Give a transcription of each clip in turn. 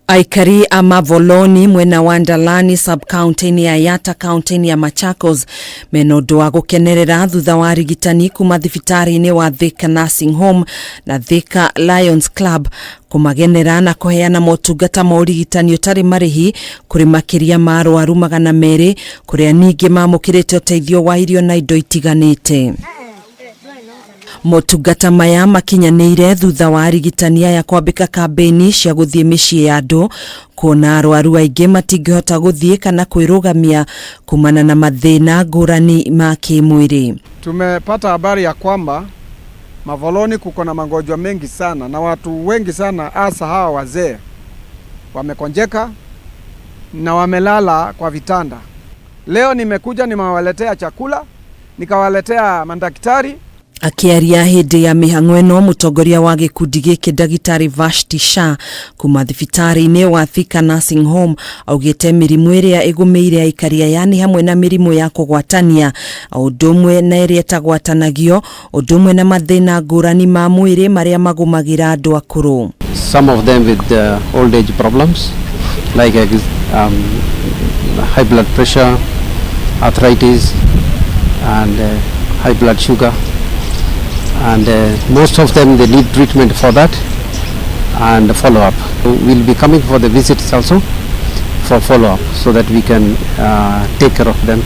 Aikari a Mavoloni mwena wa Ndalani sub-county-inĩ ya Yatta kaunti-inĩ ya Machakos mena ũndũ wa gũkenerera thutha wa arigitani kuma thibitarĩ-inĩ wa Thika Nursing Home na Thika Lions Club kũmagenera na kũheana motungata ma ũrigitani ũtarĩ marĩhi kũrĩ makĩria ma arwaru 200 kũrĩa ningĩ mamũkĩrĩte ũteithio wa irio na indo itiganĩte. Motungata maya makinyanĩire thutha wa arigitani aya kwambĩka kambĩini cia gũthiĩ mĩciĩ ya andũ kuona arwaru aingĩ matingĩhota gũthiĩ kana kwĩrũgamia kumana na mathĩna ngũrani ma kĩmwĩrĩ. Tumepata habari ya kwamba Mavoloni kuko na magonjwa mengi sana na watu wengi sana, hasa hawa wazee wamekonjeka na wamelala kwa vitanda. Leo nimekuja nimewaletea chakula, nikawaletea madaktari. Akĩaria hĩndĩ ya mĩhang'o ĩno, mũtongoria wa gĩkundi gĩkĩ ndagĩtarĩ Vashti Shah kuma thibitarĩ-inĩ wa Thika Nursing Home augĩte mĩrimũ ĩrĩa ĩgũmĩire aikari aya nĩ hamwe na mĩrimũ ya kũgwatania o ũndũ ũmwe na ĩrĩa ĩtagwatanagio, ũndũ ũmwe na mathĩna ngũrani ma mwĩrĩ marĩa magũmagĩra andũ akũrũ. Some of them with old age problems like high blood pressure, arthritis and high blood sugar, and most of them, they need treatment for that and follow up. We'll be coming for the visits also for follow up so that we can take care of them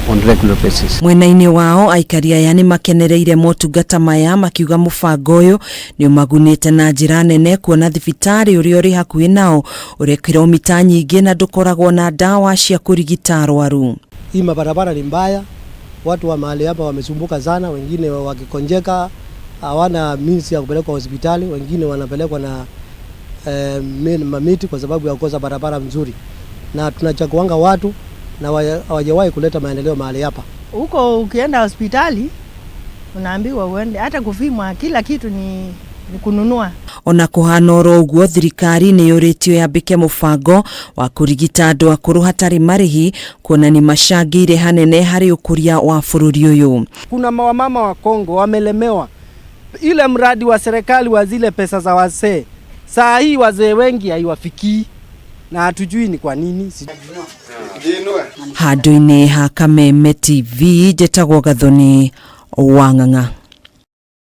on regular basis. Mwena-inĩ wao, aikari aya nĩ makenereire motungata maya, makiuga mũbango ũyũ nĩ ũmagunĩte na njĩra nene kuona thibitarĩ ũrĩa ũrĩ hakuhĩ nao ũrĩ kilomita nyingĩ na ndũkoragwo na ndawa cia kũrigita arwaru. Hii mabarabara ni mbaya, watu wa mahali hapa wamesumbuka sana, wengine wakikonjeka hawana means ya kupelekwa hospitali, wengine wanapelekwa na mamiti kwa sababu ya kukosa barabara mzuri, na tunachaguanga watu na hawajawahi kuleta maendeleo mahali hapa. Huko ukienda hospitali unaambiwa uende hata kupimwa, kila kitu ni kununua. Ona kũhana oro ũguo, thirikari nĩ yũrĩtio yambĩke mũbango wa kũrigita andũ akũrũ hatarĩ marĩhi kuona nĩ macangĩire hanene harĩ ũkũria wa bũrũri ũyũ. Kuna wamama wa Kongo wamelemewa ile mradi wa serikali wa zile pesa za wazee, saa hii wazee wengi haiwafikii na hatujui ni kwa nini. Handũ-inĩ ha Kameme TV, njĩtagwo Gathoni wa Ng'ang'a.